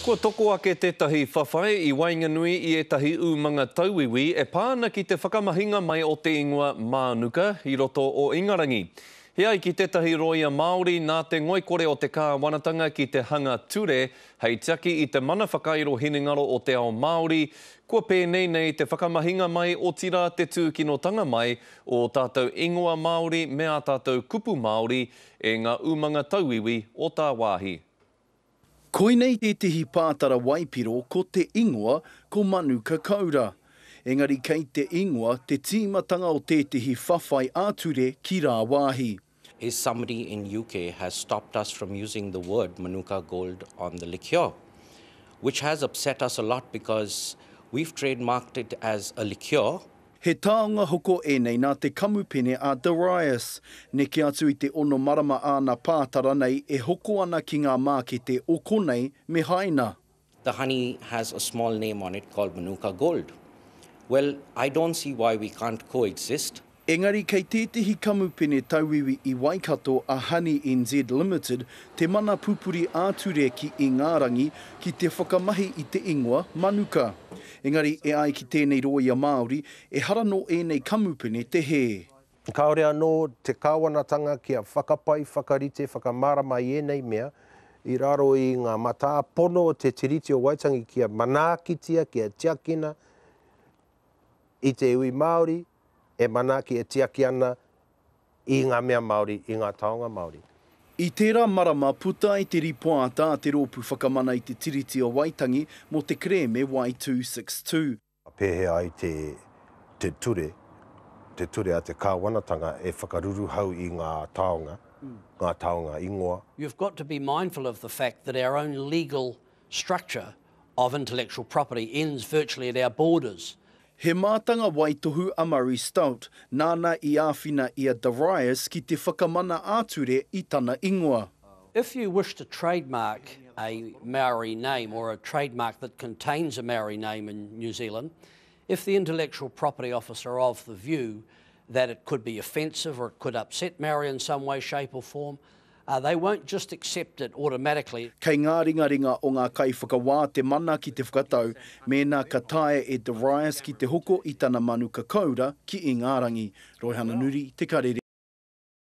Kua toko ake tētahi whawhai i waenganui i ētahi umanga tauiwi e pā ana ki te whakamahinga mai o te ingoa Mānuka i roto o Ingarangi. He ai ki tētahi rōia Māori nā te ngoikore o te kāwanatanga ki te hanga ture hei tiaki i te mana whakairo hinengaro o te ao Māori, kua pēnei nei te whakamahinga mai otirā te tūkinotanga mai o ō tātou ingoa Māori me ā tātou kupu Māori e ngā umanga tauiwi o tāwāhi. Koinei tētehi pātara waipiro ko te ingoa ko Manuka Koura. Engari kei te ingoa te tīmatanga o tētehi whawhai ā-ture ki rāwāhi. Is somebody in UK has stopped us from using the word Manuka Gold on the liqueur, which has upset us a lot because we've trademarked it as a liqueur. He taonga hoko ēnei nā te kamupene a Darius. Neke atu i te ono marama āna pātara nei e hoko ana ki ngā mākete o konei me Haina. The honey has a small name on it called Manuka Gold. Well, I don't see why we can't coexist. Engari kei tētehi kamupene tauiwi i Waikato a Honey NZ Limited te mana pupuri ā-ture ki Ingārangi ki te whakamahi i te ingoa Manuka. Engari e ai ki tēnei rōia Māori, ehara nō ēnei kamupene te hē. Kāore anō te kāwanatanga kia whakapai, whakarite, whakamārama i ēnei mea i raro i ngā matāpono o te Tiriti o Waitangi kia manaakitia, kia tiakina i te iwi Māori e manaaki, e tiaki ana i ngā mea Māori, i ngā taonga Māori. I tērā marama puta ai te ripoata a te Rōpū Whakamana i te Tiriti o Waitangi mō te kerēme Wai 262. Pēhea ai te te ture, te ture a te kāwanatanga e whakaruruhau i ngā taonga, ngā taonga ingoa? You've got to be mindful of the fact that our own legal structure of intellectual property ends virtually at our borders. He mātanga waitohu a Murray Stout, nāna i āwhina i a Darius ki te whakamana ā-ture i tana ingoa. If you wish to trademark a Maori name or a trademark that contains a Maori name in New Zealand, if the intellectual property office are of the view that it could be offensive or it could upset Maori in some way, shape or form, they won't just accept it automatically. Kei ngā ringaringa o ngā kaiwhakawā te mana ki te whakatau mēnā ka taea e Darius ki te hoko i tana manuka koura ki Ingārangi. Roihana Nuri, Te Karere.